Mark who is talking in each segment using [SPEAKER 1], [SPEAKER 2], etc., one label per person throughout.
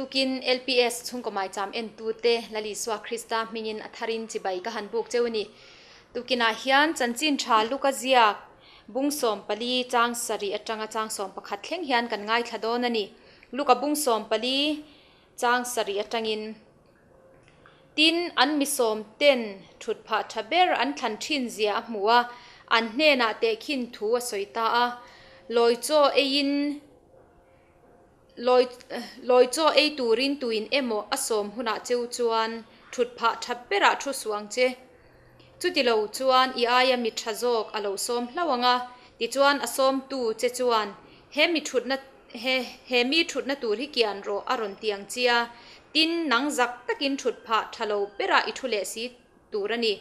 [SPEAKER 1] Tukin LPS chhungkaw maicham entute Lal Isua Krista hmingin a tharin chibai ka han buk cheu a ni. Tukinah hian chanchin tha Luka ziak bung 14 chang sarih atanga chang 11 thleng hian kan ngaithla dawn a ni. Luka bung 14 chang sarih atangin Tin, an mi sawm ten thut phah tha ber an thlan thin zia a hmu a, an hnenah tehkhin thu a sawi ta a. Lawi chaw eiin Lawi lawi chaw ei turin tuin emaw a sawm hunah cheu chuan thut phah tha berah thu suh ang che. Chuti lo chuan i aia mi tha zawk a lo sawm hlauh ang a, tichuan a sawmtu che chuan he mi thutna he he mi thutna tur hi kian rawh a rawn ti ang chia, tin nang zak takin thut phah tha lo berah i thu leh si tur a ni.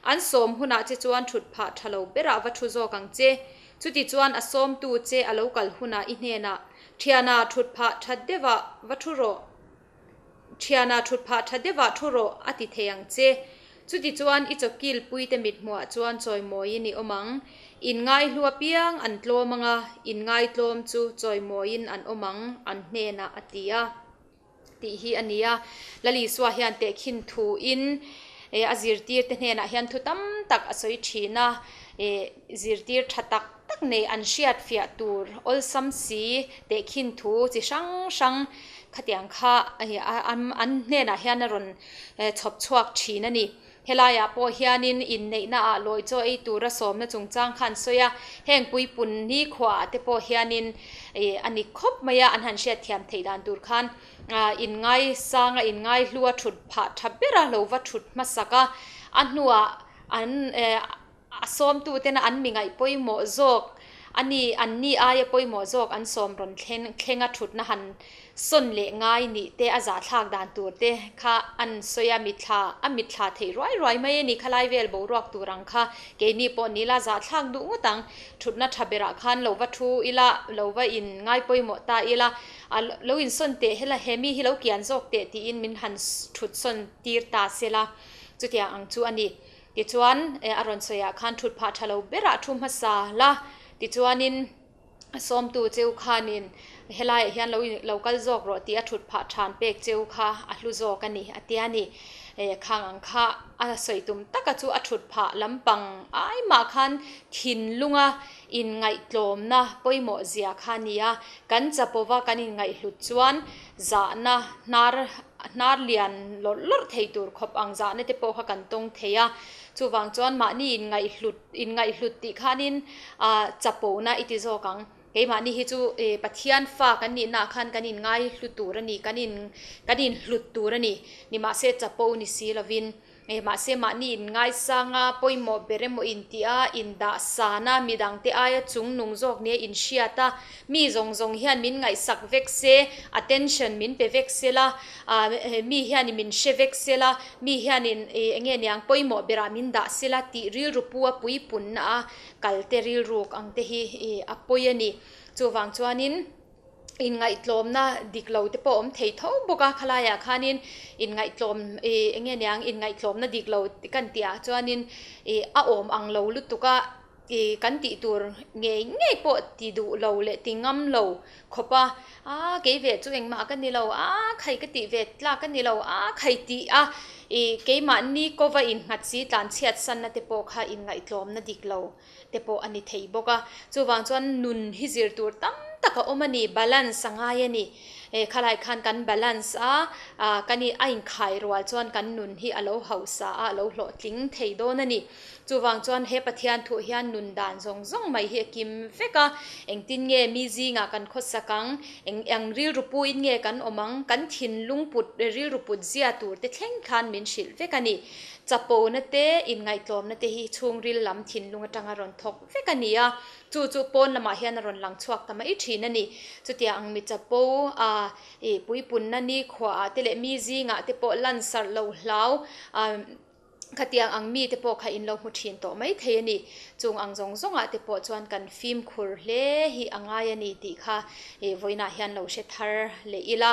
[SPEAKER 1] An sawm hunah che chuan thut phah tha lo berah va thu zawk ang che. Chuti chuan a sawmtu che a lo kal hunah i hnenah, Thiana thut phah tha deuhah va thu rawh. Thiana thut phah tha deuhah thu rawh a ti thei ang che. Chuti chuan i chawkil puite mithmuah chuan chawimawiin i awm ang. Inngaihlu apiang an tlawm ang a, inngaitlawm chu chawimawiin an awm ang an hnenah a ti a. Tih hi a ni a. Lal Isua hian tehkhin thuin a zirtirte hnenah hian thu tam tak a sawi thin a, zirtir tha tak tak nei an hriat fiah tur awlsam si tehkhin thu chi hrang hrang khatiang kha an hnenah hian a rawn chhawp chhuak thin a ni. Helaiah pawh hianin inneihnaah lawi chaw ei tura sawmna chungchang kha an sawi a, heng puipun ni khuaah te pawh hianin a ni khawp mai a, an han hriatthiam theih dan tur khan inngaisanga inngaihlu a thut phah tha ber a, lo va thut hmasak a, a hnuah an A sawmtuten an mi ngaih pawimawh zawk a ni, an ni aia pawimawh zawk an sawm rawn thleng thleng a thutna han sawn leh ngai nih te a zahthlak dan tur te kha an sawi a, mitthla a mitthla theih ruai ruai mai a ni, khalai vel boruak tur ang kha keini pawh ni ila zahthlak duh ngawt ang, thutna tha berah khan lo va thu ila, lo va in ngai pawimawh ta ila, a lo insawn teh hela he mi hi lo kian zawk teh tiin min han thut sawn tir ta sela, chutiang ang chu a ni. Tichuan, a rawn sawiah khan thut phah tha lo berah thu hmasa la. Tichuanin, a sawmtu cheu khanin helaiah hian lo lo kal zawk rawh tih a thut phah than pek cheu kha a hlu zawk a ni, a tia ni. Khang ang kha a sawi tum taka chu a thut phah lampang ai mah khan thinlunga inngaihtlawmna pawimawh zia kha a ni a. Kan chapova kan inngaihhlut chuan zahna hnar Hnar lian lawrh lawrh thei tur khawp ang zahna te pawh kha kan tawng thei a, chuvang chuan mahni inngaihhlut inngaihhlut tih khanin ah chapona i ti zawk ang. Keimahni hi chu eh Pathian fa kan nihnaah khan kan inngaihlu tur a ni, kan in kan inhlut tur a ni. Nimahse chapo ni si lovin. Mahse mahni in ngaisang a, pawimawh ber emaw in tih a, in dah san a, midangte aia chung nung zawk nia in hriat a, mi zawng zawng hian min ngaihsak vek se, attention min pe vek se la, mi hianin min hre vek se la, mi hianin eng nge niang pawimawh berah min dah se la tih rilru pu a puipunna a kalte rilruk ang te hi a pawi a ni. Chuvang chuanin. Inngaihtlawmna dik lo te pawh a awm thei tho bawk a, khalaiah khanin inngaihtlawm ih eng nge niang inngaihtlawmna dik lo kan tih ah chuanin ih a awm ang lo lutuk a ih kan tih tur ngei ngei pawh ti duh lo leh ti ngam lo khawp a, a kei ve chu engmah ka ni lo a khai ka tih ve tlak ka ni lo a khai tih a ih keimahni kova innghat si tlanchhiat sanna te pawh kha inngaihtlawmna dik lo. te pawh a ni thei bawk a, chuvang chuan nun hi zir tur tam tak a awm a ni, balance a ngai a ni. Eh khalai khan kan balance a, ah kan i a inkhai rual chuan kan nun hi a lo hausa a, a lo hlawhtling thei dawn a ni. Chuvang chuan he Pathian thuh hian nun dan zawng zawng mai hi a kim vek a, engtin nge mi zingah kan khawsak ang, eng eng rilru puin nge kan awm ang, kan thinlung put rilru put zia tur te thleng khan min hrilh vek a ni. Chapona te, inngaihtlawmna te hi chhungril lam thinlung atanga rawn thawk vek a ni a, chu chu pawn lamah hian a rawn lang chhuak ta mai thin a ni. Chutiang ang mi chapo a ih puipunna ni khuaah te leh mi zingah te pawh lan sarh lo hlau a Khatiang ang mite pawh kha in lo hmu thin tawh mai thei a ni. Chung ang zawng zawngah te pawh chuan kan fimkhur hle hi a ngai a ni tih kha vawiinah hian lo hre thar leh ila.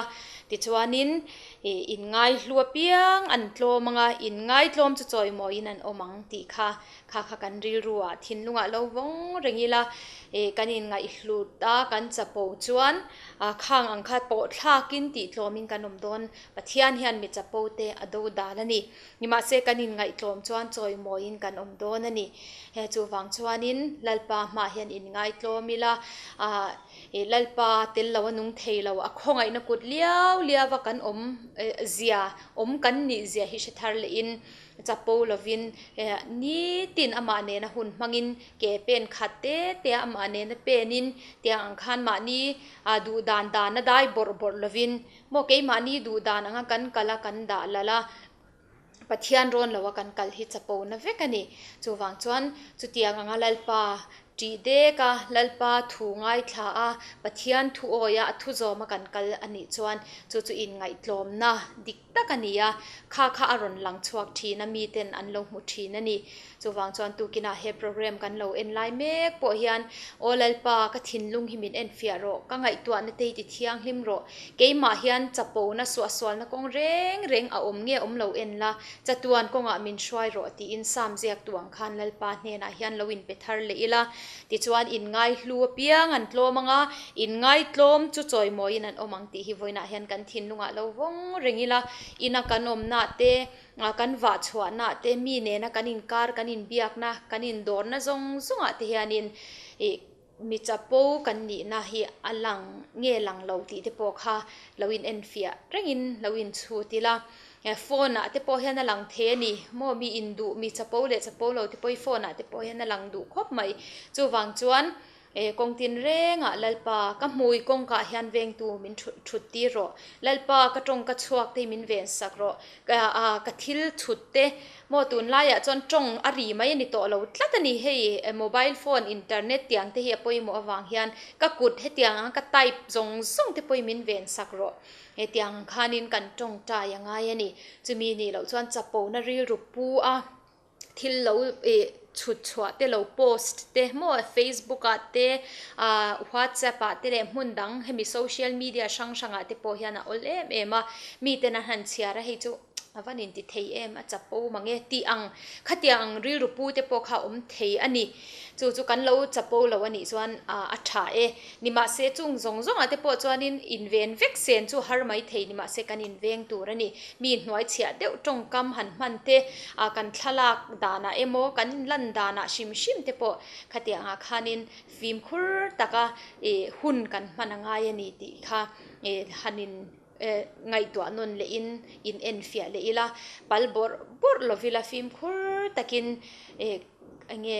[SPEAKER 1] Tichuanin inngaihlu apiang an tlawm ang a, inngaitlawm chu chawimawiin an awm ang tih kha kha kha kan rilruah thinlungah lo vawng reng ila. Kan inngaihhlut a, kan chapo chuan khang ang kha pawh thlakin tihtlawmin kan awm dawn. Pathian hian mi chapo te a do dal a ni. Nimahse kan inngaihtlawm chuan chawimawiin kan awm dawn a ni. He chuvang chuanin Lalpa hmaah hian inngaitlawm ila, ah Lalpa tel lo a nung thei lo, a khawngaihna kut liau liau a kan awm zia, awm kan nih zia hi hre thar lehin chapo lovin nitin amah nena hun hmangin ke pen khat te te a amah nena penin tiang ang khan mahni duh dan dana dai bawrh bawrh lovin Maw keimahni duh dan anga kan kal a kan dah lal a, Pathian rawn lo a kan kal hi chapo na vek a ni. Chuvang chuan chutiang anga Lalpa ṭih dek a, Lalpa thu ngaithla a, Pathian thu awi a, a thu zawm a kan kal a nih chuan chu chu inngaihtlawmna dik tak a ni a, kha kha a rawn lang chhuak ṭhin a, miten an lo hmu ṭhin a ni. Chuvang chuan tukinah he program kan lo en lai mek pawh hian, Aw Lalpa, ka thinlung hi min enfiah rawh, ka ngaihtuahna te hi ti thianghlim rawh, keimah hian chapona suahsualna kawng reng reng a awm nge awm lo en la, chatuan kawngah min hruai rawh tiin Sam ziaktu ang khan Lalpa hnenah hian lo inpe thar leh ila. Tichuan inngaihlu apiang an tlawm ang a, inngaitlawm chu chawimawiin an awm ang tih hi vawiinah hian kan thinlungah lo vawng reng ila, ina kan awmnaah te, Kan vah chhuahna te, mi nena kan inkar, kan inbiakna, kan indawrna zawng zawngah te hianin ih mi chapo kan nihna hi a lang nge lang lo tih te pawh kha lo in enfiah rengin lo inchhut ila. Phone ah te pawh hian a lang thei a ni maw, mi induh, mi chapo leh chapo lo te pawh hi phone ah te pawh hian a lang duh khawp mai. Chuvang chuan E kawng tinrengah Lalpa, ka hmui kawngkah hian vengtu min thut thut tir rawh. Lalpa, ka tawng ka chhuak te hi min ven sak rawh. Ka a ka thil chhut te maw tunlaiah chuan tawng a ri mai a ni tawh lo tlat a ni. Hei mobile phone, internet tiang te hi a pawimawh avang hian ka kut hetiang anga ka type zawng zawng te pawh hi min ven sak rawh. Hetiang ang khanin kan tawngtai a ngai a ni. Chumi nih loh chuan chapona rilru pu a. Thil lo ih chhut chhuah te lo post te maw Facebook ah te ah WhatsApp ah te leh hmun dang hemi social media hrang hrang ah te pawh hian a awl em em a, miten an han chhiar a hei chu a van inti thei em a chapo mang e tih ang khatiang ang rilru pu te pawh kha a awm thei a ni. Chu chu kan lo chapo lo a nih chuan a tha e. Nimahse chung zawng zawng ah te pawh chuanin inven vek sen chu har mai thei nimahse kan inveng tur a ni. Mi hnuai chhiah deuh tawngkam han hman te, kan thlalak danah emaw kan lan danah hrim hrim te pawh khatiang ah khanin fimkhur taka hun kan hman a ngai a ni tih kha hanin ngaihtuah nawn leh in in enfiah leh ila pal bawrh bawrh lovila fimkhur takin enge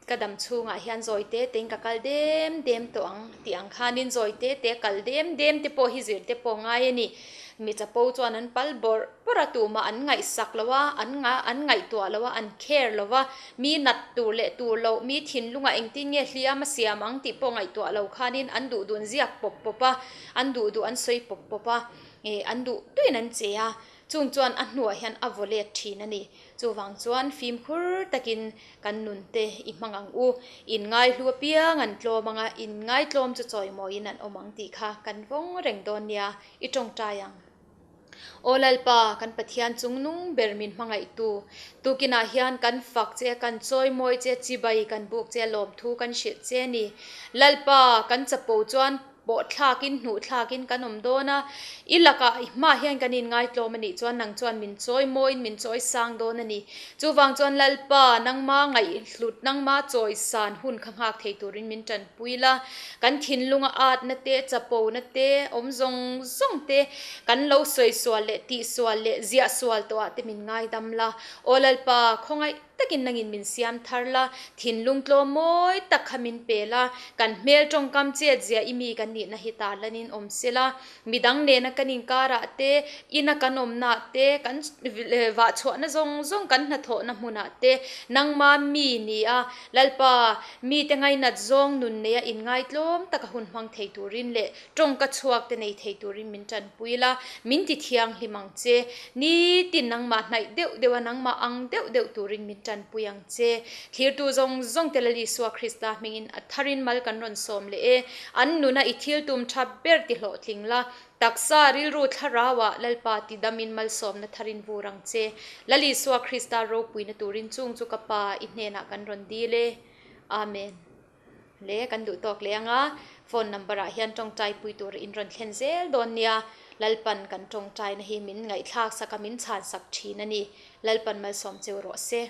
[SPEAKER 1] Ka dam chhungah hian zawi te tein ka kal dem dem tawh ang tih ang khanin zawi te te kal dem dem te pawh hi zir te pawh ngai a ni. Mi chapo chuan an pal bawrh bawrh a, tumah an ngaihsak lo a, an an ngaihtuah lo a, an care lo a, mi nat tur leh tur loh, mi thinlungah engtin nge hliam a siam ang tih pawh ngaihtuah lo khanin an duh dun ziak pawp pawp a, an duh duh an sawi pawp pawp a, ih an duh duhin an che a, chung chuan a hnuah hian a vaw let thin a ni. Chuvang chuan fimkhur takin kan nunte i hmang ang u. Inngaihlu apiang an tlawm ang a, inngaitlawm chu chawimawiin an awm ang tih kha kan vawng reng dawn nia, i tawngtai ang. Aw Lalpa, kan Pathian chungnung ber min hmangaihtu, tukinah hian kan fak che, kan chawimawi che, chibai kan buk che, lawmthu kan hrilh che a ni. Lalpa, kan chapo chuan Pawh thlakin, hnuh thlakin kan awm dawn a, i lakah i hmaah hian kan inngaitlawm a nih chuan nang chuan min chawi mawiin min chawi sang dawn a ni. Chuvang chuan Lalpa, nangma ngaihhlut, nangma chawi san hun kha nghak thei turin min tanpui la, kan thinlunga atna te, chapona te, awm zawng zawng te, kan lo sawi sual leh tih sual leh ziah sual tawhah te min ngaidam la. Aw Lalpa, khawngaih. takin nangin min siam thar la, thinlung tlawm mawi tak kha min pe la, kan hmel tawngkam chet zia i mi kan nihna hi tarlanin awm se la, midang nena kan inkarah te, ina kan awmnaah te, kan vahchhuahna zawng zawng kan hnathawhna hmunah te, nangma mi ni a, Lalpa, mite ngainat zawng nun neia inngaitlawm taka hun hmang thei turin leh Tawngka chhuak te nei thei turin min tanpui la, min ti thianghlim ang che. Nitin nangmah hnaih deuh deuh a, nangmah ang deuh deuh turin min tanpui ang che. Thlirtu zawng zawng te Lal Isua Krista hmingin a tharin mal kan rawn sawm leh e. An nuna i thil tum tha ber ti hlawhtling la, taksa, rilru, thlarauah Lalpa ti damin malsawmna tharin vur ang che. Lal Isua Krista ropuina turin chung chu ka Pa i hnenah kan rawn dil e. Amen. Le kan duh tawk leh anga phone number ah hian tawngtai pui tur in rawn thlen zel dawn nia, Lalpan kan tawngtaina hi min ngaihthlak sak a min chhan sak thin a ni, Lalpan malsawm cheu rawh se.